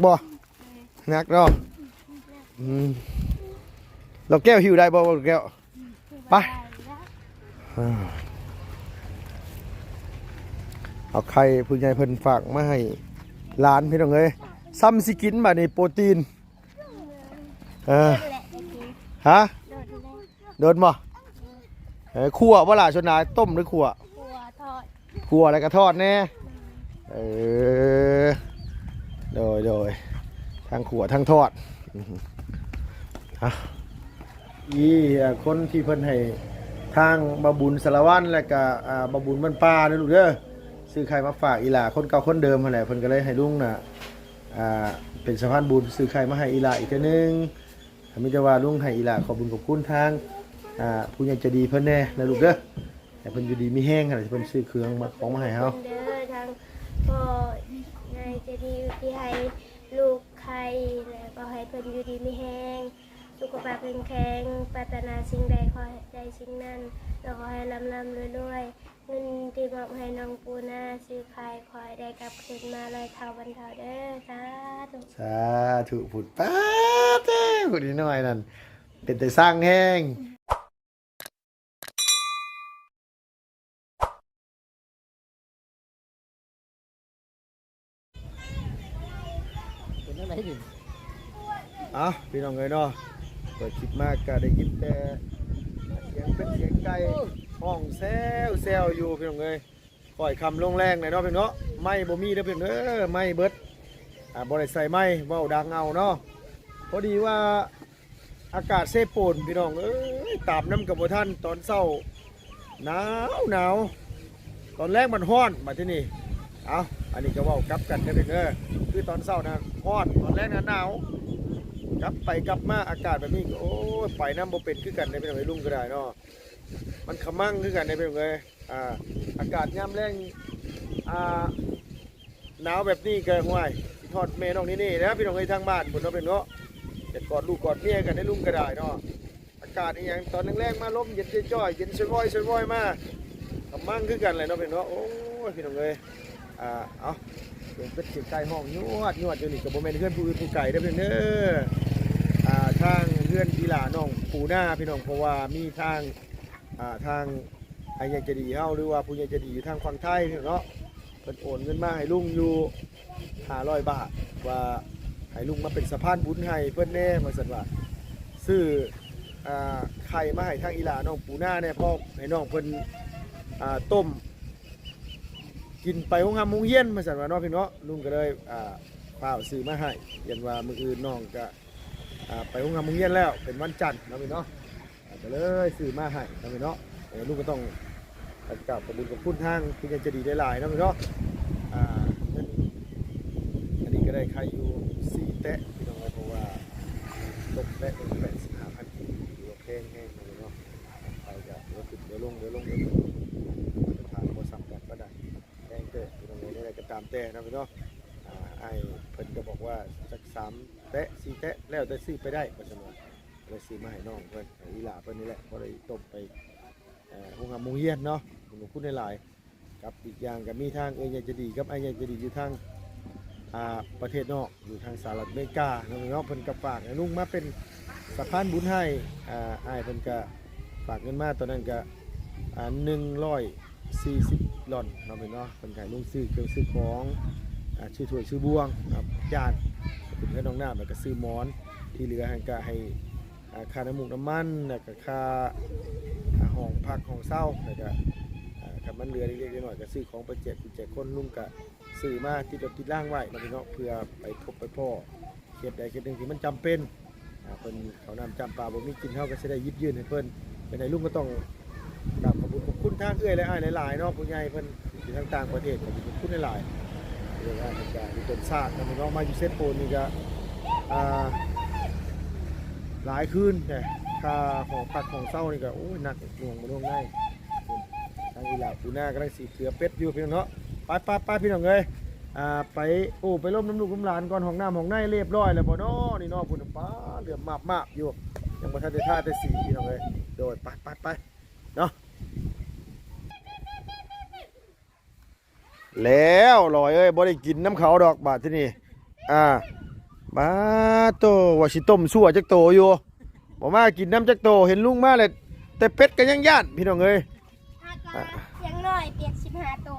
ບໍ່? ໜັກເນາະ. ອືມ ລອກແກ້ວຫິ້ວໄດ້ບໍ່ ລອກແກ້ວ? ໄປ ເອົາໄຂ່ຜູ້ໃຫຍ່ເພິ່ນຝາກມາໃຫ້ຫຼານ ພີ່ນ້ອງເອີຍ. ຊ່ຳຊິກິນບາດນີ້ ໂປຣຕີນ. ເອີ ຮະ? ດົນບໍ່? ເອີ ຂົ້ວບໍ່ລະ ສ່ວນຫຼາຍຕົ້ມຫຼືຂົ້ວ? ຂົ້ວ ທອດ. ຂົ້ວແລ້ວກໍທອດແດ່. ເອີ ໂດຍໆ ທັງຂົ້ວທັງທອດ. ອາ ອີ ຄົນທີ່ເພິ່ນໃຫ້ທາງບ່າວບຸນສາລະວັນ ແລ້ວກໍ ອ່າ ບ່າວບຸນບ້ານປ່າເດີລູກເດີ ຊື້ໄຂ່ມາຝາກອີ່ຫຼ້າ ຄົນເກົ່າຄົນເດີມຫັ້ນແຫຼະ. ເພິ່ນກໍເລີຍໃຫ້ລຸງນະ ອ່າ ເປັນສະພານບຸນ ຊື້ໄຂ່ມາໃຫ້ອີ່ຫຼ້າອີກເທື່ອໜຶ່ງ. ກໍມີແຕ່ວ່າລຸງໃຫ້ອີ່ຫຼ້າຂອບບຸນຂອບຄຸນທາງ ອ່າ ຜູ້ໃຫຍ່ໃຈດີເພິ່ນແດ່ນະລູກເດີ ໃຫ້ເພິ່ນຢູ່ດີມີແຮງ ໃຫ້ເພິ່ນຊື້ເຄື່ອງມາ ຂອງມາໃຫ້ເຮົາ. ເດີ ທາງພໍ່ໃຫຍ່ໃຈດີທີ່ໃຫ້ລູກໄຂ່ ແລ້ວກໍໃຫ້ເພິ່ນຢູ່ດີມີແຮງ ສຸຂະພາບແຂງແຂງ ປາດຖະໜາສິ່ງໃດຂໍໃຫ້ໄດ້ສິ່ງນັ້ນ ແລ້ວກໍໃຫ້ລ່ຳໆລວຍໆ. ເງິນທີ່ມອບໃຫ້ນ້ອງປູນາຊື້ໄຂ່ ຂໍໃຫ້ໄດ້ກັບຄືນມາຮ້ອຍເທົ່າພັນເທົ່າເດີ ສາທຸ ສາທຸ. ພຸ້ນ ປາດເອີຍ ຜູ້ນ້ອຍນັ້ນ ເປັນຕາຊ່າງແຮງ. ເປັນຈັ່ງໃດນີ້? ເອົ້າ ພີ່ນ້ອງເອີຍເນາະ ເປີດຄລິບມາກະໄດ້ຍິນແຕ່ສຽງເປັດສຽງໄກ່ຮ້ອງແຊວໆຢູ່ ພີ່ນ້ອງເອີຍ. ຄ່ອຍຄ່ຳລົງແລງແລ້ວເນາະ ພີ່ນ້ອງເນາະ. ໄມ້ບໍ່ມີເດີ ພີ່ນ້ອງເດີ ໄມ້ເບິດ ອ່າ ບໍ່ໄດ້ໃສ່ໄມ້ ເວົ້າດັງເອົາເນາະ. ພໍດີວ່າ ອາກາດເຊໂປນ ພີ່ນ້ອງເອີຍ ຕາມນຳກໍບໍ່ທັນ. ຕອນເຊົ້າໜາວໜາວ ຕອນແລງມັນຮ້ອນ ບາດທີນີ້. ເອົ້າ ອັນນີ້ກໍເວົ້າກັບກັນເດີພີ່ນ້ອງເດີ ຄືຕອນເຊົ້ານະຮ້ອນ ຕອນແລງນະໜາວ ກັບໄປກັບມາອາກາດແບບນີ້ກໍ ໂອ້ຍ ໄປນຳບໍ່ເປັນຄືກັນເດ້ພີ່ນ້ອງເອີຍ. ລຸງກໍໄດ້ເນາະ ມັນຂະມັງຄືກັນເດ້ພີ່ນ້ອງເອີຍ. ອ່າ ອາກາດຍາມແລງ ອ່າ ໜາວແບບນີ້ກໍ ຫ້ວຍ ຄິດຮອດແມ່ນ້ອງເນເນ່ແລ້ວ ພີ່ນ້ອງເອີຍ ທາງບ້ານພຸ້ນເນາະ ເພິ່ນເນາະ ຢາກກອດລູກກອດເມຍກັນໄດ໋ ລຸງກໍໄດ້ເນາະ. ອາກາດອີ່ຫຍັງຕອນແລງໆມາ ລົມເຢັນຈ້ອຍໆ ເຢັນຊ່ອຍໆ ຊ່ອຍໆມາ ກຳມັງຄືກັນແຫຼະເນາະ ເພິ່ນເນາະ. ໂອ້ຍ ພີ່ນ້ອງເອີຍ ອ່າ ເອົ້າ ສຽງເປັດສຽງໄກ່ຮ້ອງຍວດໆຢູ່ນີ້ ກໍບໍ່ແມ່ນເຮືອນຜູ້ອື່ນຜູ້ໄກເດີ ເພິ່ນເດີ. ອ່າ ທາງເຮືອນອີ່ຫຼ້ານ້ອງປູນາ ພີ່ນ້ອງ ເພາະວ່າມີທາງ ອ່າ ທາງ ອ້າຍໃຫຍ່ໃຈດີເຮົາ ຫຼືວ່າຜູ້ໃຫຍ່ໃຈດີຢູ່ທາງຝັ່ງໄທເນາະ ເພິ່ນໂອນເງິນມາໃຫ້ລຸງຢູ່ຫ້າຮ້ອຍບາດ ວ່າໃຫ້ລຸງມາເປັນສະພານບຸນໃຫ້ເພິ່ນແດ່ ວ່າຊັ້ນວ່າ ຊື້ ອ່າ ໄຂ່ມາໃຫ້ທາງອີ່ຫຼ້ານ້ອງປູນາແດ່ ເພາະໃຫ້ນ້ອງເພິ່ນ ອ່າ ຕົ້ມກິນໄປໂຮງຮ່ຳໂຮງຮຽນ ວ່າຊັ້ນວ່າເນາະ ພີ່ນ້ອງເນາະ. ລຸງກໍເລີຍ ອ່າ ຟ້າວຊື້ມາໃຫ້ ຢ້ານວ່າມື້ອື່ນນ້ອງກະ ອ່າ ໄປໂຮງຮ່ຳໂຮງຮຽນແລ້ວ ເປັນວັນຈັນເນາະ ພີ່ນ້ອງເນາະ. ອ່າ ກໍເລີຍຊື້ມາໃຫ້ເນາະ ພີ່ນ້ອງເນາະ. ເອີ ລຸງກໍຕ້ອງກາບຂອບບຸນຂອບຄຸນທາງຜູ້ໃຫຍ່ໃຈດີຫຼາຍໆເນາະ ພີ່ນ້ອງເນາະ. ອ່າ ເງິນອັນນີ້ກໍໄດ້ໄຂ່ຢູ່ສີ່ແຕະ ພີ່ນ້ອງເອີຍ ເພາະວ່າຕົກແຕະໜຶ່ງແປດສິບຫ້າພັນກີບ ຖືວ່າແພງແຮງເນາະ ພີ່ນ້ອງເນາະ. ໄຂ່ກໍເຫຼືອຂຶ້ນເຫຼືອລົງ ເຫຼືອລົງ ເຫຼືອຂຶ້ນ ມາດຕະຖານບໍ່ສ່ຳກັນປານໃດ ແພງເຕີບ ພີ່ນ້ອງເອີຍ. ແນວໃດກໍຕາມແຕ່ເນາະ ພີ່ນ້ອງເນາະ. ອ່າ ອ້າຍເພິ່ນກໍບອກວ່າຈັກສາມແຕະ ສີ່ແຕະ ແລ້ວແຕ່ຊື້ໄປໄດ້ ວ່າຊັ້ນວ່າ ກໍເລີຍຊື້ມາໃຫ້ນ້ອງເພິ່ນ ໃຫ້ອີ່ຫຼ້າເພິ່ນນີ້ແຫຼະ ພໍໄດ້ຕົ້ມໄປ ເອີ ໂຮງຮ່ຳໂຮງຮຽນເນາະ. ຂອບຄຸນຫຼາຍໆ ກັບອີກຢ່າງກໍມີທາງເອື້ອຍໃຫຍ່ໃຈດີກັບອ້າຍໃຫຍ່ໃຈດີຢູ່ທາງ ອ່າ ປະເທດນອກ ຢູ່ທາງສະຫະລັດອາເມລິກາເນາະ ເພິ່ນກໍຝາກໃຫ້ລຸງມາເປັນສະພານບຸນໃຫ້. ອ່າ ອ້າຍເພິ່ນກໍຝາກເງິນມາ ຕອນນັ້ນກໍ ອ່າ ໜຶ່ງຮ້ອຍ ສີ່ສິບຫຼອນເນາະ ເພິ່ນເນາະ. ເພິ່ນໃຫ້ລຸງຊື້ເຄື່ອງຊື້ຂອງ ອ່າ ຊື້ຖ້ວຍຊື້ບ່ວງເນາະ ຈານ ເປັນເຮືອນຫ້ອງນ້ຳ ແລ້ວກໍຊື້ໝອນ ທີ່ເຫຼືອຫັ້ນກໍໃຫ້ ອ່າ ຄ່ານ້ຳມູກນ້ຳມັນ ແລ້ວກໍຄ່າ ອ່າ ຫ້ອງພັກຫ້ອງເຊົ່າ ແລ້ວກໍ ອ່າ ຄັນມັນເຫຼືອເລັກໆນ້ອຍໆ ກໍຊື້ຂອງໄປແຈກຜູ້ແຈກຄົນ. ລຸງກໍຊື້ມາຕິດລົດຕິດລາງໄວ້ເນາະ ເພື່ອໄປພົບໄປພໍ້ ເຂດໃດເຂດໜຶ່ງທີ່ມັນຈຳເປັນ ອ່າ ເພິ່ນເຂົ້ານ້ຳຈຳປາບໍ່ມີກິນ ເຮົາກໍຊິໄດ້ຢິບຍື່ນໃຫ້ເພິ່ນ. ຈັ່ງໃດລຸງກໍຕ້ອງກາບຂອບຄຸນຂອບຄຸນທາງເອື້ອຍ ແລະ ອ້າຍຫຼາຍໆເນາະ ຜູ້ໃຫຍ່ເພິ່ນຢູ່ທາງຕ່າງປະເທດ ຂອບຄຸນຂອບຄຸນຫຼາຍໆ. ເລື່ອງອ້າຍເພິ່ນກໍຢູ່ຕົ້ນຊາກນຳເນາະ ມາຢູ່ເຊໂປນນີ້ກໍ ອ່າ ຫຼາຍຄືນແທ້ ຄ່າຫ້ອງພັກຫ້ອງເຊົ່ານີ້ກໍ ໂອ້ຍ ໜັກໜ່ວງມາລ່ວງໃນ. ທາງອີ່ຫຼ້າປູນາກຳລັງຊິ ເກືອເປັດຢູ່ພີ່ນ້ອງເນາະ. ໄປໆໆ ພີ່ນ້ອງເອີຍ ອ່າ ໄປ ໂອ້ ໄປລົມນຳລູກນຳຫຼານກ່ອນ. ຫ້ອງນ້ຳຫ້ອງໃນຮຽບຮ້ອຍແລ້ວບໍ່ເນາະ ນີ້ເນາະ ພຸ້ນ ປ້າ ເຫຼືອມາບໆຢູ່ ຍັງບໍ່ທັນໄດ້ທາແຕ່ສີ ພີ່ນ້ອງເອີຍ. ໂດຍ ໄປໆໆ ເນາະ ແລ້ວຫຼອຍເອີຍ ບໍ່ໄດ້ກິນນຳເຂົາດອກບາດທີນີ້. ອ່າ ບາໂຕ ວ່າຊິຕົ້ມຊົ່ວຈັກໂຕຢູ່ ບໍ່ມາກິນນຳຈັກໂຕ. ເຫັນລຸງມາແລ້ວ ແຕ່ເປັດກໍຍັງຢ້ານ ພີ່ນ້ອງເອີຍ. ຫາກໍ ອ່ະ ຢ່າງໜ້ອຍເປັດສິບຫ້າໂຕ.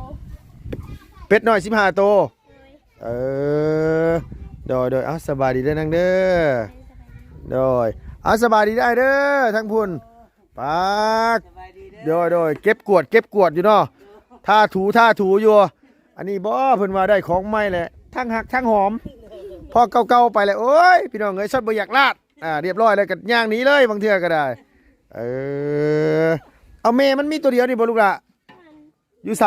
ເປັດນ້ອຍສິບຫ້າໂຕ. ໂດຍ. ເອີ ໂດຍໆ ເອົາ ສະບາຍດີເດີນາງເດີ. ໂດຍ ສະບາຍດີ. ໂດຍ ເອົາ ສະບາຍດີເດີອ້າຍເດີ ທາງພຸ້ນ. ປາກ ສະບາຍດີເດີ. ໂດຍໆ ເກັບກວາດ ເກັບກວາດຢູ່ເນາະ ໂດຍ ທາຖູ ທາຖູຢູ່. ອັນນີ້ບໍ່ ເພິ່ນວ່າໄດ້ຂອງໃໝ່ແຫຼະ ທັງຮັກທັງຫອມ ພໍເກົ່າໆໄປແລ້ວ. ໂອ້ຍ ພີ່ນ້ອງເອີຍ ສັດບໍ່ຢາກລາດ ອ່າ ຮຽບຮ້ອຍແລ້ວກໍຍ່າງໜີເລີຍ ບາງເທື່ອກໍໄດ້. ເອີ ເອົາ ແມ່ມັນມີຕົວດຽວນີ້ບໍ່ລູກຫຼ້າ? ຢູ່ໃສ?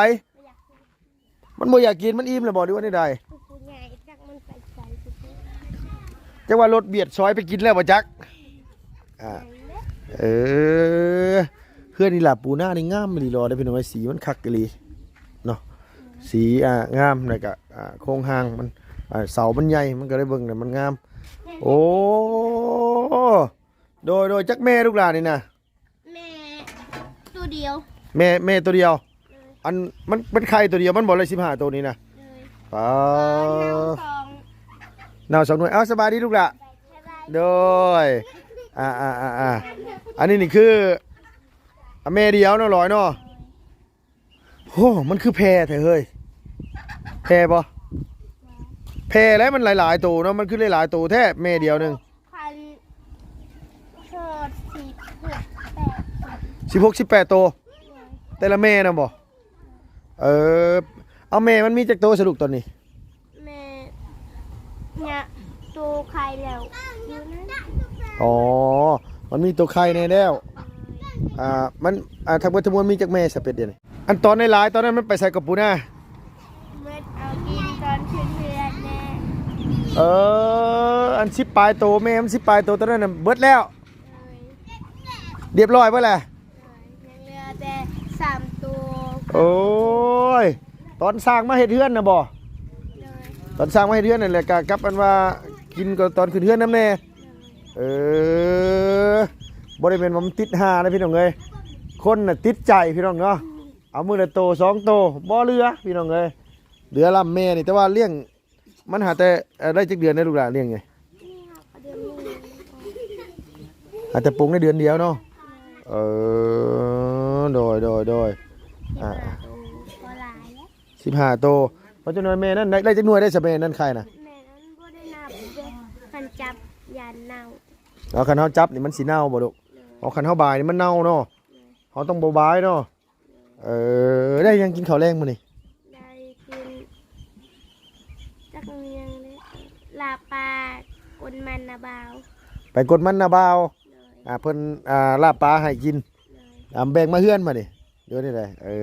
ມັນບໍ່ຢາກກິນ ມັນອີ່ມແລ້ວບໍ່ ຫຼືວ່າແນວໃດ? ຜູ້ໃຫຍ່ຈັກມັນໄປໃສ ຈັກວ່າລົດບຽດຊອຍໄປກິນແລ້ວບໍ່ຈັກ. ອ່າ ເອີ ເຮືອນອີ່ຫຼ້າປູນານີ້ງາມອີ່ຫຼີຫຼໍ່ເດ້ພີ່ນ້ອງເອີຍ ສີມັນຄັກອີ່ຫຼີເນາະ ສີ ອ່າ ງາມ ແລ້ວກະ ອ່າ ໂຄງຮ່າງມັນ ອ່າ ເສົາມັນໃຫຍ່ ມັນກໍເລີຍເບິ່ງແລ້ວມັນງາມ. ໂອ້ ໂດຍໆ ຈັກແມ່ລູກຫຼ້ານີ້ນະ? ແມ່ໂຕດຽວ. ແມ່ ແມ່ໂຕດຽວ. ໂດຍ. ອັນ ມັນເປັນໄຂ່ໂຕດຽວ ມັນບໍ່ໄດ້ສິບຫ້າໂຕນີ້ນະ. ໂດຍ. ປາ ເອົາສອງ ເອົາສອງໜ່ວຍ. ເອົາ ສະບາຍດີລູກຫຼ້າ. ສະບາຍດີ. ໂດຍ. ອ່າໆໆໆ ອັນນີ້ນີ້ຄື ອ່າ ແມ່ດຽວເນາະ ຫຼອຍເນາະ. ໂອ້ ມັນຄືແພແທ້ເຮີ້ຍ ແພບໍ່? ແພແຫຼະ ມັນຫຼາຍໆໂຕເນາະ ມັນຄືຫຼາຍໆໂຕແທ້ ແມ່ດຽວໜຶ່ງ. ຄັນຮອດສິບຫົກ ສິບແປດ ສິບຫົກ ສິບແປດໂຕ ໂດຍ ແຕ່ລະແມ່ນະບໍ່? ເອີ ເອົາ ແມ່ມັນມີຈັກໂຕສະລູກຕອນນີ້? ແມ່ຍະໂຕໄຂ່ແລ້ວຢູ່ນັ້ນ. ອໍ ມັນມີໂຕໄຂ່ແນ່ແລ້ວ. ອ່າ ມັນ ອ່າ ທັງເບິດທັງມວນມີຈັກແມ່ສະເປັດດຽວນີ້? ອັນຕອນຫຼາຍໆຕອນນັ້ນມັນໄປໃສກັບປູນາ? ເບິດເອົາກິນຕອນຂຶ້ນເຮືອນແນ່. ເອີ ອັນສິບປາຍໂຕ ແມ່ມັນສິບປາຍໂຕຕອນນັ້ນນະ ເບິດແລ້ວ. ໂດຍ. ຮຽບຮ້ອຍເບິດແລ້ວ. ຍັງເຫຼືອແຕ່ສາມໂຕ. ໂອ້ຍ ຕອນສ້າງມາເຮັດເຮືອນນະບໍ່? ໂດຍ. ຕອນສ້າງມາເຮັດເຮືອນນັ້ນແຫຼະ ກະກັບອັນວ່າກິນກໍຕອນຂຶ້ນເຮືອນນຳແດ່. ໂດຍ. ເອີ ບໍ່ໄດ້ແມ່ນວ່າມັນຕິດຫານະພີ່ນ້ອງເອີຍ ຄົນນະຕິດໃຈພີ່ນ້ອງເນາະ. ເອົາມື້ລະໂຕສອງໂຕ ບໍ່ເຫຼືອພີ່ນ້ອງເອີຍ ເຫຼືອລຳແມ່ນີ້ ແຕ່ວ່າລ້ຽງ ມັນຫາແຕ່ ເອີ ໄດ້ຈັກເດືອນໄດ້ລູກຫຼານລ້ຽງນີ້? ນີ້ເຮົາກໍເດືອນໜຶ່ງ ຫາແຕ່ປຸງໄດ້ເດືອນດຽວເນາະ. ເອີ ໂດຍ ໂດຍ ໂດຍ ສິບຫ້າໂຕ ອ່າ ກໍຫຼາຍແລ້ວ ສິບຫ້າໂຕ. ເພາະຈະໜ່ວຍແມ່ນັ້ນໄດ້ ໄດ້ຈັກໜ່ວຍໄດ້ຊະແມ່ນັ້ນຂາຍນະ? ແມ່ນັ້ນບໍ່ໄດ້ນັບເດ້ ຄັນຈັບຢ້ານເນົ່າ. ເອົາ ຄັນເຮົາຈັບນີ້ມັນຊິເນົ່າບໍ່ລູກ? ໂດຍ. ເອົາ ຄັນເຮົາບາຍນີ້ມັນເນົ່າເນາະ. ໂດຍ. ເຮົາຕ້ອງບໍ່ບາຍເນາະ. ເອີ ໄດ້ຫຍັງກິນເຂົ້າແລງມື້ນີ້? ໄດ້ກິນຈັກແມ່ນຫຍັງເດ້ ລາບປາ ກົນມັນນາບ່າວ. ໄປກົນມັນນາບ່າວ. ໂດຍ. ອ່າ ເພິ່ນ ອ່າ ລາບປາໃຫ້ກິນ. ໂດຍ. ອ່າ ແບ່ງມາເຮືອນມານີ້ ຢູ່ນີ້ແຫຼະ. ເອີ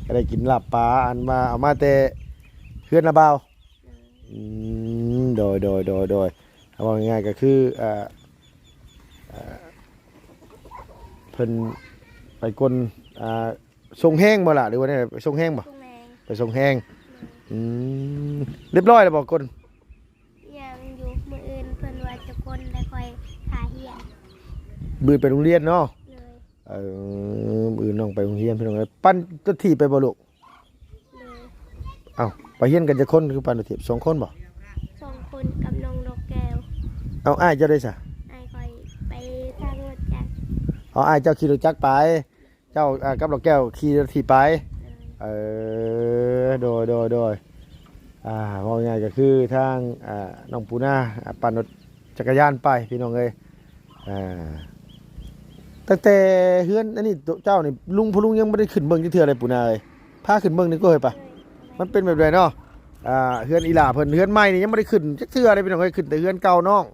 ກໍໄດ້ກິນລາບປາ ອັນວ່າເອົາມາແຕ່ເຮືອນນາບ່າວ. ໂດຍ. ອືມ ໂດຍ ໂດຍ ໂດຍ ໂດຍ. ເວົ້າງ່າຍໆກໍຄື ອ່າ ອ່າ ເພິ່ນໄປກົນ ອ່າ ສົ່ງແຮງບໍ່ລະ ຫຼືວ່າແນວໃດ? ໄປສົ່ງແຮງບໍ່? ສົ່ງແຮງ. ໄປສົ່ງແຮງ. ໂດຍ. ອືມ ຮຽບຮ້ອຍແລ້ວບໍ່ກົນ? ຍັງຢູ່ ມື້ອື່ນເພິ່ນວ່າຈະກົນ ແລ້ວຄ່ອຍຖ້າຮຽນ. ມື້ອື່ນໄປໂຮງຮຽນເນາະ? ໂດຍ. ເອີ ມື້ອື່ນນ້ອງໄປໂຮງຮຽນ ພີ່ນ້ອງເອີຍ. ປັ່ນລົດຖີບໄປບໍ່ລູກ? ໂດຍ. ເອົ້າ ໄປຮຽນກັນຈັກຄົນ ຄືປານເທບ ສອງຄົນບໍ່? ສອງຄົນກັບນ້ອງດອກແກ້ວ. ເອົາ ອ້າຍເຈົ້າໄດ້ສະ? ອ້າຍຂ້ອຍໄປທາງລົດຈັກ. ເອົາ ອ້າຍເຈົ້າຂີ່ລົດຈັກໄປ ເຈົ້າ ອ່າ ກັບດອກແກ້ວຂີ່ລົດຖີບໄປ. ໂດຍ. ເອີ ໂດຍ ໂດຍ ໂດຍ. ອ່າ ເວົ້າງ່າຍກໍຄືທາງ ອ່າ ນ້ອງປູນາ ອ່າ ປັ່ນລົດຈັກກະຍານໄປ ພີ່ນ້ອງເອີຍ. ອ່າ ຕັ້ງແຕ່ເຮືອນອັນນີ້ເຈົ້ານີ້ ລຸງ ພໍ່ລຸງຍັງບໍ່ໄດ້ຂຶ້ນເບິ່ງຈັກເທື່ອເລີຍ ປູນາເອີຍ. ພາຂຶ້ນເບິ່ງໜຶ່ງກໍເຮີ້ຍປະ ມັນເປັນແບບໃດເນາະ? ອ່າ ເຮືອນອີ່ຫຼ້າເພິ່ນ ເຮືອນໃໝ່ນີ້ຍັງບໍ່ໄດ້ຂຶ້ນຈັກເທື່ອເລີຍ ພີ່ນ້ອງເອີຍ. ຂຶ້ນແຕ່ເຮືອນເກົ່ານ້ອງ.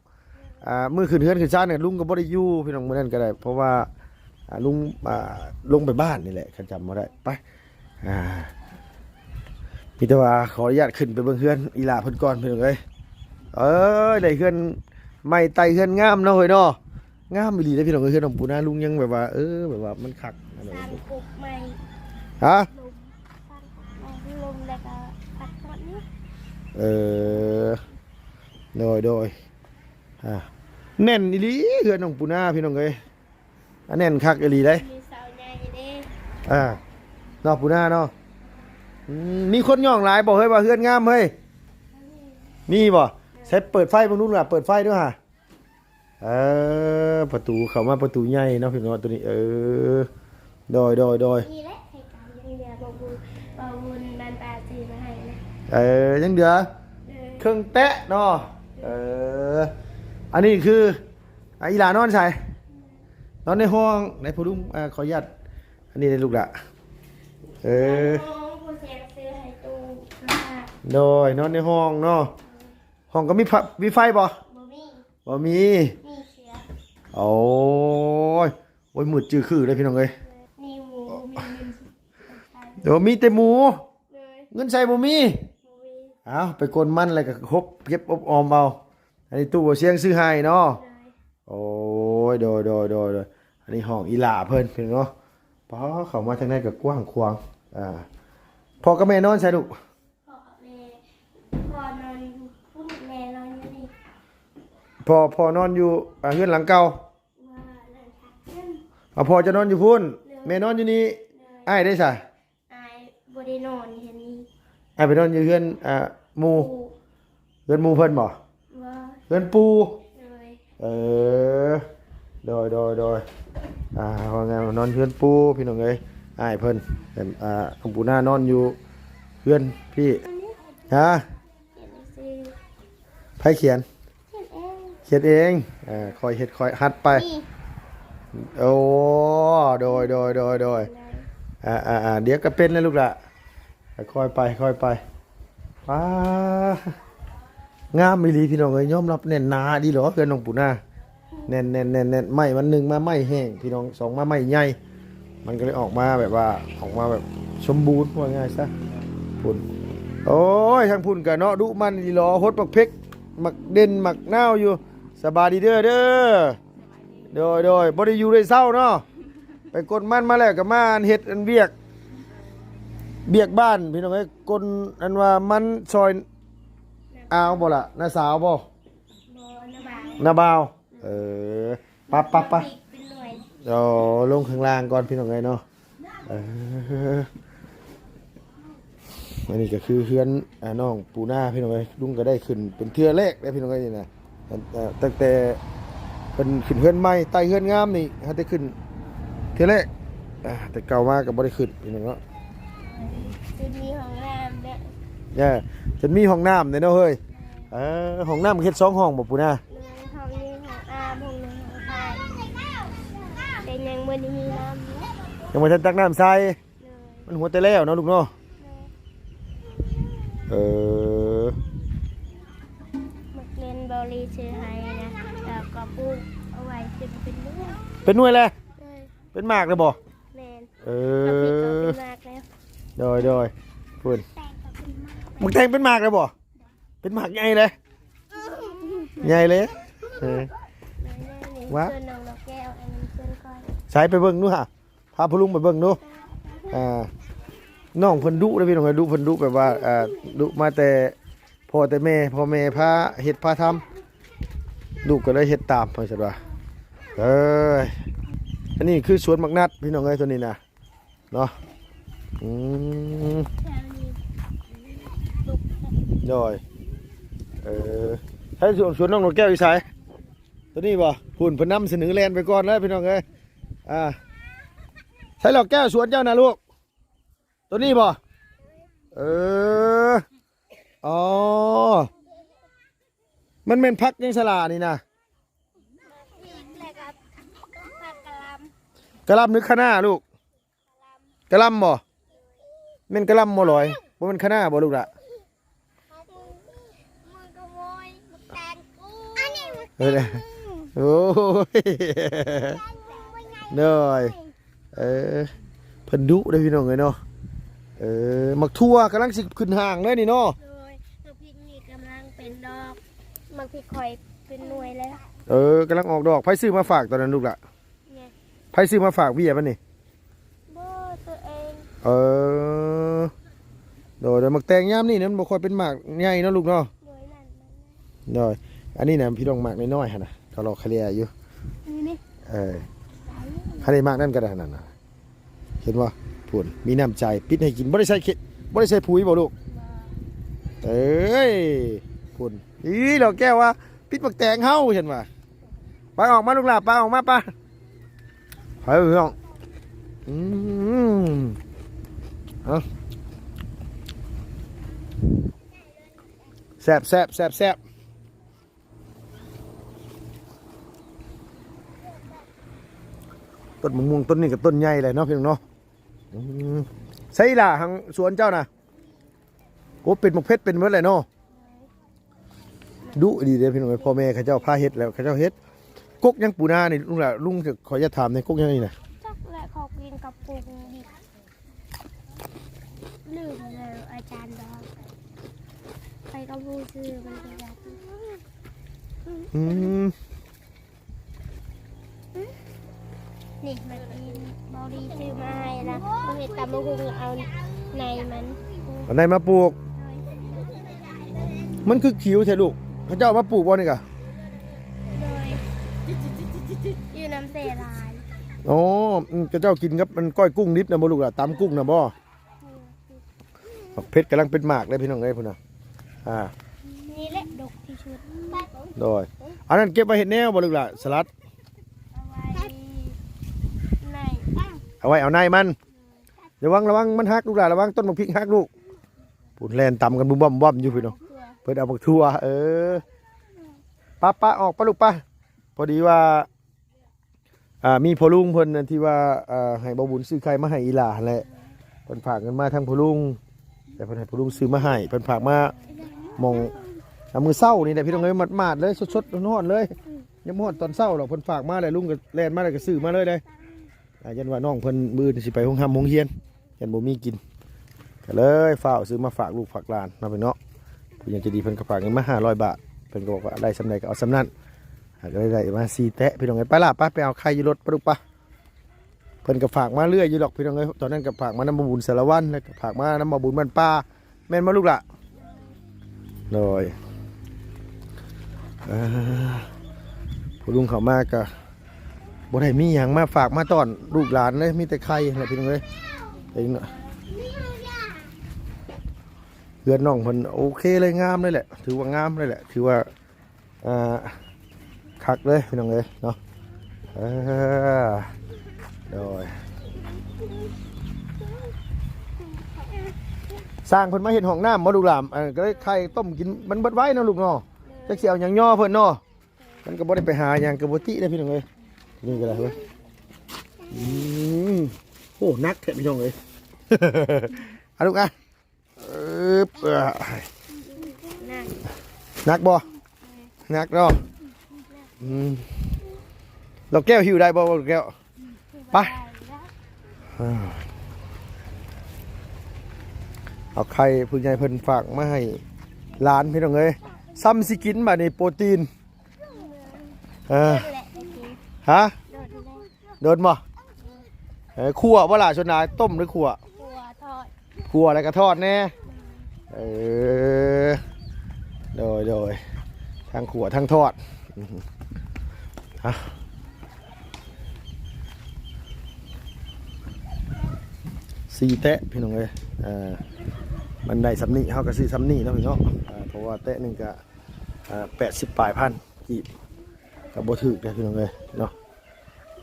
ອ່າ ມື້ຂຶ້ນເຮືອນຂຶ້ນຊານນີ້ ລຸງກໍບໍ່ໄດ້ຢູ່ ພີ່ນ້ອງ ມື້ນັ້ນກໍໄດ້ ເພາະວ່າ ອ່າ ລຸງ ອ່າ ລົງໄປບ້ານນີ້ແຫຼະ ຄັນຈຳບໍ່ໄດ້. ໄປ ອ່າ ມີແຕ່ວ່າຂໍອະນຸຍາດຂຶ້ນໄປເບິ່ງເຮືອນອີ່ຫຼ້າເພິ່ນກ່ອນ ພີ່ນ້ອງເອີຍ. ເອີຍ ໄດ້ເຮືອນໃໝ່ໄຕ່ເຮືອນງາມເນາະເຮີ້ຍເນາະ. ງາມອີ່ຫຼີເດ້ພີ່ນ້ອງເອີຍ ເຮືອນຂອງປູນາລຸງຍັງແບບວ່າ ເອີ ແບບວ່າມັນຄັກ. ສ້າງກົກໃໝ່. ຮະ? ລົມ ສ້າງກົກໃໝ່ ລົມແລ້ວກໍພັດຮອດນີ້. ເອີ ໂດຍ ໂດຍ. ອ່າ ແໜ້ນອີ່ຫຼີເຮືອນຂອງປູນາ ພີ່ນ້ອງເອີຍ. ອັນແໜ້ນຄັກອີ່ຫຼີເດ້. ມີເສົາໃຫຍ່ເດ້. ອ່າ ເນາະ ປູນາເນາະ. ອືມ ມີຄົນຍ້ອງຫຼາຍບໍ່ເຮີ້ຍ ວ່າເຮືອນງາມເຮີ້ຍ? ມີບໍ່? ໃສ່ເປີດໄຟເບິ່ງດູລະ ເປີດໄຟດູຫາ. ເອີ ປະຕູ ເຂົ້າມາປະຕູໃຫຍ່ເນາະ ພີ່ນ້ອງ ໂຕນີ້. ເອີ ໂດຍ ໂດຍ ໂດຍ. ນີ້ແຫຼະ ໃຫ້ການຍັງເຫຼືອບໍ່ບຸນ ບໍ່ບຸນບ້ານປ່າຊື້ມາໃຫ້ນະ. ເອີ ຍັງເຫຼືອ ເອີ ເຄິ່ງແຕະເນາະ. ເອີ ອັນນີ້ຄື ອ່າ ອີຫຼ້ານອນໃສ? ນອນໃນຫ້ອງ ໃນພໍ່ລຸງ ອ່າ ຂໍອະນຸຍາດ ອັນນີ້ເດ້ລູກຫຼ້າ. ເອີ ນອນໃນຫ້ອງ ຜູ້ແຊງຊື້ໃຫ້ຕູ້ ໂດຍ ນອນໃນຫ້ອງເນາະ. ຫ້ອງກໍມີພະ ມີໄຟບໍ່? ບໍ່ມີ ບໍ່ມີ ມີເຊືອກ. ໂອ້ຍ ໂອ້ຍ ມືດຈື່ຄືເດ້ພີ່ນ້ອງເອີຍ. ມີໝູ ມີເງິນ ໂດ ມີແຕ່ໝູ ໂດຍ ເງິນໃຊ້ບໍ່ມີ ບໍ່ມີ. ເອົາ ໄປກົນມັນແລ້ວກໍຫົບເກັບອົບອອມເອົາ. ອັນນີ້ຕູ້ບໍ່ຊຽງຊື້ໃຫ້ເນາະ ໂດຍ. ໂອ້ຍ ໂດຍ ໂດຍ ໂດຍ ໂດຍ. ອັນນີ້ຫ້ອງອີຫຼ້າເພິ່ນ ພີ່ນ້ອງເນາະ. ປ້າ ເຂົ້າມາທາງໃນກໍກວ້າງຂວາງ. ອ່າ ພໍ່ກັບແມ່ນອນໃສລູກ? ພໍ່ກັບແມ່ ພໍ່ນອນຢູ່ພຸ້ນ ແມ່ນອນຢູ່ນີ້. ພໍ່ ພໍ່ນອນຢູ່ ອ່າ ເຮືອນຫຼັງເກົ່າ. ວ່າຫຼັງຈາກນັ້ນ ອ່າ ພໍ່ຈະນອນຢູ່ພຸ້ນ ໂດຍ ແມ່ນອນຢູ່ນີ້ ໂດຍ. ອ້າຍເດ້ຊະ? ອ້າຍບໍ່ໄດ້ນອນເຮືອນນີ້ ອ້າຍໄປນອນຢູ່ເຮືອນ ອ່າ ໝູ່ ເຮືອນໝູ່ເພິ່ນບໍ່? ບໍ່ ເຮືອນປູ່ ໂດຍ. ເອີ ໂດຍ ໂດຍ ໂດຍ. ອ່າ ວ່າໄງ ນອນເຮືອນປູ່ ພີ່ນ້ອງເອີຍ. ອ້າຍເພິ່ນ ເປັນ ອ່າ ນ້ອງປູນານອນຢູ່ເຮືອນພີ່ ຮະ? ຂຽນໜັງສື ໃຜຂຽນ? ຂຽນເອງ ຂຽນເອງ. ເອີ ຄ່ອຍເຮັດຄ່ອຍຫັດໄປ. ໂອ້ ໂດຍ ໂດຍ ໂດຍ ໂດຍ. ອ່າ ອ່າ ອ່າ ດຽວກໍເປັນແລ້ວລູກຫຼ້າ ຄ່ອຍໄປ ຄ່ອຍໄປ. ວ້າ ງາມອີ່ຫຼີພີ່ນ້ອງເອີຍ ຍອມຮັບແໜ້ນໜາດີຫຼໍ ເຮືອນນ້ອງປູນາ. ແໜ້ນໆໆໆ ໄມ້ມັນໜຶ່ງມາໄມ້ແຫ້ງພີ່ນ້ອງ ສອງມາໄມ້ໃຫຍ່ ມັນກໍເລີຍອອກມາແບບວ່າ ອອກມາແບບສົມບູນ ວ່າງ່າຍຊະ. ພຸ້ນ ໂອ້ຍ ທາງພຸ້ນກະເນາະ ດຸໝັ່ນອີ່ຫຼໍ ຫົດບັກເພັກ ໝາກເດັ່ນ ໝາກນາວຢູ່. ສະບາຍດີເດີ ເດີ. ໂດຍ ໂດຍ. ບໍ່ໄດ້ຢູ່ໄດ້ເຊົາເນາະ ໄປກົນມັນມາແລ້ວກໍມາອັນເຮັດອັນວຽກ ວຽກບ້ານພີ່ນ້ອງເອີຍ. ກົນອັນວ່າມັນຊອຍອາວບໍ່ລະ ນ້າສາວບໍ່? ບໍ່ ນ້າບ່າວ ນ້າບ່າວ. ເອີ ປະ ປະ ປະ ເປັນໜ່ວຍ. ເອົາລົງຂ້າງລ່າງກ່ອນພີ່ນ້ອງເອີຍເນາະ. ເອີ ອັນນີ້ກໍຄືເຮືອນ ອ່າ ນ້ອງປູນາພີ່ນ້ອງເອີຍ. ລຸງກໍໄດ້ຂຶ້ນເປັນເທື່ອແລກເດ້ພີ່ນ້ອງເອີຍນີ້ນະ. ເອີ ຕັ້ງແຕ່ເພິ່ນຂຶ້ນເຮືອນໃໝ່ ໄຕ່ເຮືອນງາມນີ້ ຫາແຕ່ຂຶ້ນເທື່ອແລກ. ອ່າ ແຕ່ເກົ່າມາກໍບໍ່ໄດ້ຂຶ້ນພີ່ນ້ອງເນາະ. ຈົນມີຫ້ອງນ້ຳແລ້ວ ເອີ ຈົນມີຫ້ອງນ້ຳເດ້ເນາະເຮີ້ຍ. ເອີ ຫ້ອງນ້ຳເຮັດສອງຫ້ອງບໍ່ປູນາ? ໂດຍ ຫ້ອງໜຶ່ງຫ້ອງອາບ ຫ້ອງໜຶ່ງຫ້ອງຖ່າຍ ແຕ່ຍັງບໍ່ໄດ້ມີນ້ຳ ຍັງບໍ່ທັນຕັກນ້ຳໃສ່. ໂດຍ ມັນຫົວແຕ່ແລ້ວເນາະລູກເນາະ. ໂດຍ ເອີ ໝາກເລັ່ນເບົາລີຊື້ໃຫ້ນະ ແລ້ວກໍປູກເອົາໄວ້ເປັນ ເປັນໜ່ວຍ ເປັນໜ່ວຍແລ້ວ. ໂດຍ ເປັນໝາກແລ້ວບໍ່? ແມ່ນ ເອີ ໝາກເຜັດກໍເປັນໝາກແລ້ວ. ໂດຍ ໂດຍ. ພຸ້ນ ແຕງກໍເປັນໝາກ ໝາກແຕງເປັນໝາກແລ້ວບໍ່? ເປັນໝາກໃຫຍ່ເລີຍ ໃຫຍ່ເລີຍ. ເອີ ວ່າ ໃສ ໄປເບິ່ງດູຫາ ພາພໍ່ລຸງໄປເບິ່ງດູ. ອ່າ ນ້ອງເພິ່ນດຸເດ້ພີ່ນ້ອງເອີຍ ດຸ ເພິ່ນດຸແບບວ່າ ອ່າ ດຸມາແຕ່ພໍ່ແຕ່ແມ່ ພໍ່ແມ່ພາເຮັດພາທຳ ລູກກໍເລີຍເຮັດຕາມ ເພິ່ນວ່າ. ເອີຍ ອັນນີ້ຄືສວນໝາກນັດພີ່ນ້ອງເອີຍ ຕົວນີ້ນະ ເນາະ. ອືມ ແຖວນີ້ ໂດຍ. ເອີ ໃຊ້ສວນ ສວນນ້ອງນກແກ້ວຢູ່ໃສ? ຕົວນີ້ບໍ່? ພຸ້ນ ເພິ່ນນຳສະເໜີແລ່ນໄປກ່ອນເລີຍພີ່ນ້ອງເອີຍ. ອ່າ ໃຊ້ດອກແກ້ວສວນເຈົ້ານະລູກ? ຕົວນີ້ບໍ່? ເອີ ອໍ ມັນແມ່ນຜັກຫຍັງສະຫຼານີ້ນະ? ແລ້ວກໍຜັກກະຫຼ່ຳ ກະຫຼ່ຳຫຼືຄະນ້າລູກ? ກະຫຼ່ຳບໍ່? ແມ່ນກະຫຼ່ຳບໍ່ລອຍ? ບໍ່ແມ່ນຄະນ້າບໍ່ລູກຫຼະ? ເອີ ໂອ້ຍ ໂດຍ. ເອີ ເພິ່ນດຸເດ້ພີ່ນ້ອງເອີຍເນາະ. ເອີ ໝາກຖົ່ວກຳລັງຊິຂຶ້ນຫາງເດ້ນີ້ເນາະ. ໂດຍ ໝາກພິກນີ້ກຳລັງເປັນດອກ ໝາກພິກຂ້ອຍເປັນໜ່ວຍແລ້ວ. ເອີ ກຳລັງອອກດອກ. ໃຜຊື້ມາຝາກຕອນນັ້ນລູກຫຼະ? ໃຜຊື້ມາຝາກເວຍມັນນີ້? ບໍ່ ໂຕເອງ. ເອີ ໂດຍ ໂດຍ. ໝາກແຕງຍາມນີ້ມັນບໍ່ຄ່ອຍເປັນໝາກໃຫຍ່ເນາະລູກເນາະ. ໂດຍ ອັນນີ້ນະ ພີ່ນ້ອງ ໝາກນ້ອຍໆຫັ້ນນະ ເຂົາລອກຄະເລຍຢູ່. ນີ້ ນີ້ ເອີ ຄັນໄດ້ໝາກນັ້ນກໍໄດ້ນັ້ນນະ ເຫັນບໍ່? ພຸ້ນ ມີນ້ຳໃຈ ປິດໃຫ້ກິນ. ບໍ່ໄດ້ໃສ່ເຄ ບໍ່ໄດ້ໃສ່ປຸ໋ຍບໍ່ລູກ? ບໍ່. ເອີຍ ພຸ້ນ ອີ່ຫຼໍ່ແກ້ວວ່າ ປິດໝາກແຕງເຮົາ ເຫັນວ່າ ໄປອອກມາລູກຫຼ້າ ໄປອອກມາ ໄປ ໄປເນາະ ອືມ ເອົາ ແຊບໆ ແຊບໆ ຕົ້ນມະມ່ວງຕົ້ນນີ້ກໍຕົ້ນໃຫຍ່ແຫຼະເນາະ ພີ່ນ້ອງເນາະ ອືມ ໃສລະ ທາງສວນເຈົ້ານະ ໂອ້ ເປັນໝາກເພັດເປັນເບິດແຫຼະເນາະ ດຸດີເດ້ພີ່ນ້ອງເອີຍ ພໍ່ແມ່ເຂົາເຈົ້າພາເຮັດແລ້ວ ເຂົາເຈົ້າເຮັດ ກົກຫຍັງປູນານີ້ ລຸງຫຼ້າ ລຸງ ຂໍອະນຸຍາດຖາມແດ່ ກົກຫຍັງນີ້ນະ ຈັກແຫຼະ ເຂົາກິນກັບປຸງດິບ ລືມແລ້ວ ອາຈານບອກ ໄປກັບຜູ້ຊື່ມັນກໍຢາກ ອືມ ນີ້ມັນມີ ເບົາລີຊື້ມາໃຫ້ລະ ເຮັດຕຳບັກຫຸ່ງ ເອົາໃນມັນ ເອົາໃນມາປູກ ມັນຄືຂິວແທ້ລູກ ເຂົາເຈົ້າເອົາມາປູກບໍ່ນີ້ກະ ໂດຍ ຢູ່ນຳແຕ່ຫຼາຍ ອໍ ອືມ ເຂົາເຈົ້າກິນກັບມັນ ກ້ອຍກຸ້ງດິບນະບໍ່ລູກລະ ຕຳກຸ້ງນະບໍ່? ໝາກເພັດກຳລັງເປັນໝາກເດ້ພີ່ນ້ອງເອີຍ ພຸ້ນນະ ອ່າ ນີ້ແຫຼະດົກທີ່ສຸດ ໂດຍ ອັນນັ້ນເກັບໄວ້ເຮັດແນວບໍ່ລູກຫຼ້າ ສະຫຼັດ ເອົາໄວ້ໃນ ເອົາໄວ້ເອົາໃນມັນ ລະວັງ ລະວັງມັນຫັກລູກຫຼ້າ ລະວັງຕົ້ນໝາກພິກຫັກລູກ ພຸ້ນແລ່ນຕຳກັນບຸ້ມບັ້ມຢູ່ພີ່ນ້ອງ ເພິ່ນເອົາໝາກຖົ່ວ ເອີ ປະ ປະ ອອກ ປະລູກ ປະ ພໍດີວ່າ ອ່າ ມີພໍ່ລຸງເພິ່ນທີ່ວ່າ ອ່າ ໃຫ້ບ່າວບຸນຊື້ໄຂ່ມາໃຫ້ອີ່ຫຼ້າຫັ້ນແຫຼະ ເພິ່ນຝາກເງິນມາທາງພໍ່ລຸງ ແຕ່ເພິ່ນໃຫ້ພໍ່ລຸງຊື້ມາໃຫ້ ເພິ່ນຝາກມາໝ່ອງ ອ່າ ມື້ເຊົ້ານີ້ແຫຼະພີ່ນ້ອງເອີຍ ໝາດໆເລີຍ ສົດໆຮ້ອນໆເລີຍ ຍັງບໍ່ຮອດຕອນເຊົ້າດອກ ເພິ່ນຝາກມາແລ້ວ ລຸງກໍແລ່ນມາແລ້ວກໍຊື້ມາເລີຍເດ້ ອ່າ ຢ້ານວ່ານ້ອງເພິ່ນມື້ອື່ນຊິໄປໂຮງຮ່ຳໂຮງຮຽນ ຢ້ານບໍ່ມີກິນ ກໍເລີຍຟ້າວຊື້ມາຝາກລູກຝາກຫຼານເນາະ ພີ່ນ້ອງເນາະ ຜູ້ໃຫຍ່ໃຈດີເພິ່ນກໍຝາກເງິນມາຫ້າຮ້ອຍບາດ ເພິ່ນກໍບອກວ່າໄດ້ສ່ຳໃດກໍເອົາສ່ຳນັ້ນ ອ່າ ກໍເລີຍໄດ້ມາສີ່ແຕະ ພີ່ນ້ອງເອີຍ ໄປລະ ໄປ ໄປເອົາໄຂ່ຢູ່ລົດ ປະດຸກ ປະ ເພິ່ນກໍຝາກມາເລື້ອຍຢູ່ດອກ ພີ່ນ້ອງເອີຍ ຕອນນັ້ນກໍຝາກມານຳບ່າວບຸນສາລະວັນ ແລ້ວກໍຝາກມານຳບ່າວບຸນບ້ານປ່າ ແມ່ນບໍ່ລູກຫຼ້າ? ໂດຍ ເອີ ພໍ່ລຸງເຂົ້າມາກໍບໍ່ໄດ້ມີຫຍັງມາຝາກມາຕ້ອນລູກຫຼານເລີຍ ມີແຕ່ໄຂ່ແຫຼະ ພີ່ນ້ອງເອີຍ ເອີ ເຮືອນນ້ອງເພິ່ນໂອເຄເລີຍ ງາມເລີຍແຫຼະ ຖືວ່າງາມເລີຍແຫຼະ ຖືວ່າ ອ່າ ຄັກເລີຍພີ່ນ້ອງເອີຍເນາະ ເອີ ໂດຍ ຊ່າງເພິ່ນມາເຮັດຫ້ອງນ້ຳບໍ່ລູກຫຼ້າ ເອີ ກໍເລີຍໄຂ່ຕົ້ມກິນ ມັນເບິດໄວເນາະລູກເນາະ ຈັກຊິເອົາຫຍັງຍໍເພິ່ນເນາະ ມັນກໍບໍ່ໄດ້ໄປຫາຫຍັງ ກໍບໍ່ຕິເດ້ພີ່ນ້ອງເອີຍ ນີ້ກໍໄດ້ເວີ້ຍ ອືມ ໂອ້ ໜັກແທ້ພີ່ນ້ອງເອີຍ ອາລູກອາ ເອີບ ເອີ ໜັກ ໜັກບໍ່? ໜັກເນາະ ອືມ ດອກແກ້ວຫິ້ວໄດ້ບໍ່ ດອກແກ້ວ? ໄປ ເອີ ເອົາໄຂ່ຜູ້ໃຫຍ່ເພິ່ນຝາກມາໃຫ້ຫຼານ ພີ່ນ້ອງເອີຍ ສ່ຳຊິກິນບາດນີ້ ໂປຣຕີນ ເອີ ຮະ? ໂດນບໍ່? ເອີ ຂົ້ວບໍ່ລະ ສ່ວນຫຼາຍຕົ້ມຫຼືຂົ້ວ? ຂົ້ວ ທອດ ຂົ້ວແລ້ວກໍທອດແດ່ ເອີ ໂດຍ ໂດຍ ທັງຂົ້ວທັງທອດ ອືຮຶ ອ່ະ ສີ່ແຕະ ພີ່ນ້ອງເອີຍ ເອີ ມັນໄດ້ສ່ຳນີ້ ເຮົາກໍຊື້ສ່ຳນີ້ເນາະ ພີ່ນ້ອງ ເອີ ເພາະວ່າແຕະໜຶ່ງກໍ ອ່າ ແປດສິບປາຍພັນກີບ ກໍບໍ່ຖືກເດ້ພີ່ນ້ອງເອີຍເນາະ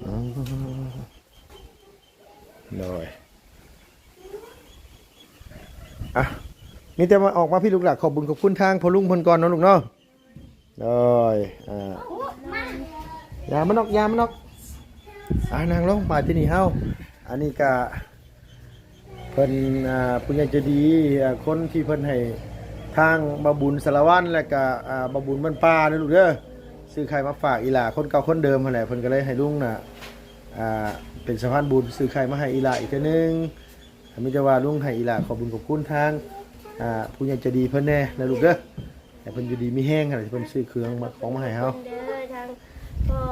ອືມ ໂດຍ ອ່ະ ມີແຕ່ວ່າອອກມາພີ້ລູກຫຼານ ຂອບບຸນຂອບຄຸນທາງພໍ່ລຸງເພິ່ນກ່ອນເນາະລູກເນາະ ໂດຍ ອ່າ ຢ່າມານອກ ຢ່າມານອກ ອ່າ ນັ່ງລົງ ມາທີ່ນີ້ເຮົາ ອັນນີ້ກະ ເພິ່ນ ອ່າ ຜູ້ໃຫຍ່ໃຈດີ ອ່າ ຄົນທີ່ເພິ່ນໃຫ້ທາງບ່າວບຸນສາລະວັນ ແລະກະ ອ່າ ບ່າວບຸນບ້ານປ່າເດີລູກເດີ ຊື້ໄຂ່ມາຝາກອີ່ຫຼ້າ ຄົນເກົ່າຄົນເດີມຫັ້ນແຫຼະ ເພິ່ນກໍເລີຍໃຫ້ລຸງນະ ອ່າ ເປັນສະພານບຸນ ຊື້ໄຂ່ມາໃຫ້ອີ່ຫຼ້າອີກເທື່ອໜຶ່ງ ມີແຕ່ວ່າລຸງໃຫ້ອີ່ຫຼ້າຂອບບຸນຂອບຄຸນທາງ ອ່າ ຜູ້ໃຫຍ່ໃຈດີເພິ່ນແດ່ນະລູກເດີ ໃຫ້ເພິ່ນຢູ່ດີມີແຮງຫັ້ນແຫຼະ ທີ່ເພິ່ນຊື້ເຄື່ອງມາ ຂອງມາໃຫ້ເຮົາ ເດີ ທາງພໍ່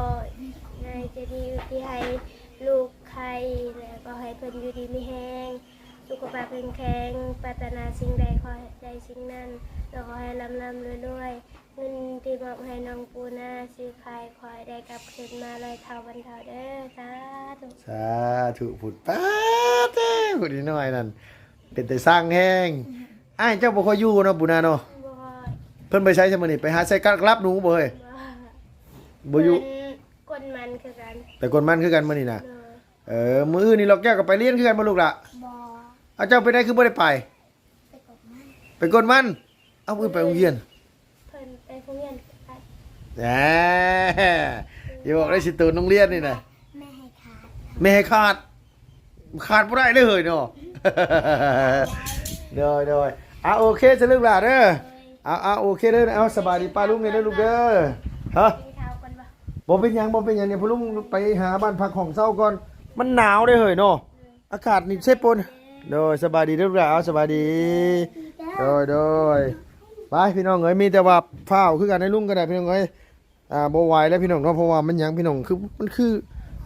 ໃຫຍ່ໃຈດີທີ່ໃຫ້ລູກໄຂ່ ແລ້ວກໍໃຫ້ເພິ່ນຢູ່ດີມີແຮງ ສຸຂະພາບແຂງແຂງ ປາດຖະໜາສິ່ງໃດຂໍໃຫ້ໄດ້ສິ່ງນັ້ນ ແລ້ວຂໍໃຫ້ລ່ຳໆລວຍໆ ເງິນທີ່ມອບໃຫ້ນ້ອງປູນາຊື້ໄຂ່ ຂໍໃຫ້ໄດ້ກັບຄືນມາຮ້ອຍເທົ່າພັນເທົ່າເດີ ສາທຸ ສາທຸ ພຸ້ນ ປາດເອີ ຜູ້ນ້ອຍນັ້ນ ເປັນແຕ່ຊ່າງແຮງ ອ້າຍເຈົ້າບໍ່ຄ່ອຍຢູ່ເນາະ ປູນາເນາະ ບໍ່ຄ່ອຍ ເພິ່ນໄປໃສຊະມື້ນີ້? ໄປຫາໃສ່ກັບລັບໜູບໍ່ເຮີ້ຍ? ບໍ່ ບໍ່ຢູ່ ເພິ່ນກົນມັນຄືກັນ ໄປກົນມັນຄືກັນມື້ນີ້ນະ. ໂດຍ ເອີ ມື້ອື່ນນີ້ລອກແກ້ວກໍໄປຮຽນຄືກັນບໍ່ລູກຫຼະ? ບໍ່. ເອົາ ເຈົ້າເປັນໃດຄືບໍ່ໄດ້ໄປ? ໄປກົນມັນ ໄປກົນມັນ. ເອົາ ມື້ອື່ນໄປໂຮງຮຽນ? ເພິ່ນໄປໂຮງຮຽນກັນ. ແໜ ຢ່າບອກໄດ້ຊິໂຕນໂຮງຮຽນນີ້ນະ. ແມ່ໃຫ້ຂາດ ແມ່ໃຫ້ຂາດ ຂາດບໍ່ໄດ້ເລີຍເນາະ. ໂດຍ ໂດຍ ອ່າ ໂອເຄຊະລູກຫຼ້າເດີ. ໂດຍ ອ່າ ອ່າ ໂອເຄເດີ. ເອົາ ສະບາຍດີປ້າລຸງແດ່ເດີລູກເດີ. ຮະ? ກິນເຂົ້າກ່ອນບໍ່? ບໍ່ເປັນຫຍັງ ບໍ່ເປັນຫຍັງ. ນີ້ພໍ່ລຸງໄປຫາບ້ານພັກຫ້ອງເຊົາກ່ອນ. ມັນໜາວເດ້ເຮີ້ຍເນາະ. ອາກາດນີ້ເຊໂປນ. ໂດຍ ສະບາຍດີເດີລູກຫຼ້າ. ເອົາ ສະບາຍດີ. ໂດຍ ໂດຍ ໄປພີ່ນ້ອງເອີຍ. ມີແຕ່ວ່າຟ້າວຄືກັນ ໃຫ້ລຸງກໍໄດ້ພີ່ນ້ອງເອີຍ. ອ່າ ບໍ່ໄຫວແລ້ວພີ່ນ້ອງເນາະ. ເພາະວ່າມັນຫຍັງພີ່ນ້ອງ ຄື ມັນຄື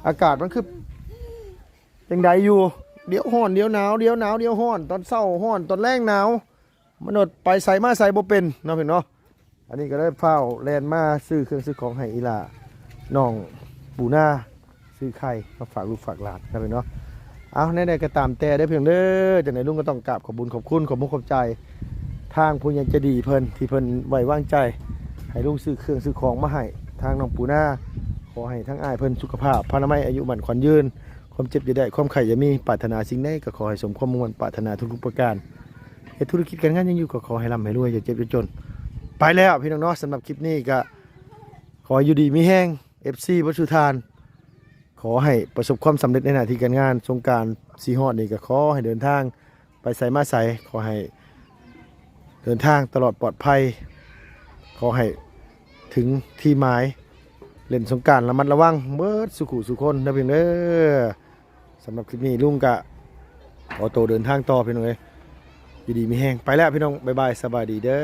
ອາກາດມັນຄືຈັ່ງໃດຢູ່ ດຽວຮ້ອນ ດຽວໜາວ ດຽວໜາວ ດຽວຮ້ອນ ຕອນເຊົ້າຮ້ອນ ຕອນແລງໜາວ ມະນຸດໄປໃສມາໃສບໍ່ເປັນເນາະພີ່ນ້ອງເນາະ. ອັນນີ້ກໍເລີຍຟ້າວແລ່ນມາຊື້ເຄື່ອງຊື້ຂອງໃຫ້ອີ່ຫຼ້າ ນ້ອງປູນາ ຊື້ໄຂ່ມາຝາກລູກຝາກຫຼານເນາະພີ່ນ້ອງເນາະ. ເອົາ ແນວໃດກໍຕາມແຕ່ເດີພີ່ນ້ອງເດີ ຈັ່ງໃດລຸງກໍຕ້ອງກາບຂອບບຸນຂອບຄຸນ ຂອບມຸກຂອບໃຈ ທາງຜູ້ໃຫຍ່ໃຈດີເພິ່ນ ທີ່ເພິ່ນໄວ້ວາງໃຈໃຫ້ລຸງຊື້ເຄື່ອງຊື້ຂອງມາໃຫ້ທາງນ້ອງປູນາ. ຂໍໃຫ້ທາງອ້າຍເພິ່ນສຸຂະພາບພະນາໄມ ອາຍຸໝັ້ນຂວັນຍືນ ຄວາມເຈັບຢ່າໄດ້ ຄວາມໄຂ້ຢ່າມີ ປາດຖະໜາສິ່ງໃດກໍຂໍໃຫ້ສົມຄວາມມຸ່ງໝັ້ນປາດຖະໜາທຸກໆປະການ. ເຮັດທຸລະກິດການງານຫຍັງຢູ່ກໍຂໍໃຫ້ລ່ຳໃຫ້ລວຍ ຢ່າເຈັບຢ່າຈົນ. ໄປແລ້ວພີ່ນ້ອງເນາະ. ສຳລັບຄລິບນີ້ກໍຂໍໃຫ້ຢູ່ດີມີແຮງ ເອັຟຊີ ເບິດສູ່ທ່ານ. ຂໍໃຫ້ປະສົບຄວາມສຳເລັດໃນໜ້າທີ່ການງານ. ສົງການຊິຮອດນີ້ກໍຂໍໃຫ້ເດີນທາງໄປໃສມາໃສ ຂໍໃຫ້ເດີນທາງຕະຫຼອດປອດໄພ. ຂໍໃຫ້ເຖິງທີ່ໝາຍ. ເລ່ນສົງການລະມັດລະວັງເບິດສູ່ຄູ່ສູ່ຄົນເດີພີ່ນ້ອງເດີ. ສຳລັບຄລິບນີ້ລຸງກະຂໍໂຕເດີນທາງຕໍ່ພີ່ນ້ອງເອີຍ. ຢູ່ດີມີແຮງ. ໄປແລ້ວພີ່ນ້ອງ. ບາຍບາຍ. ສະບາຍດີເດີ.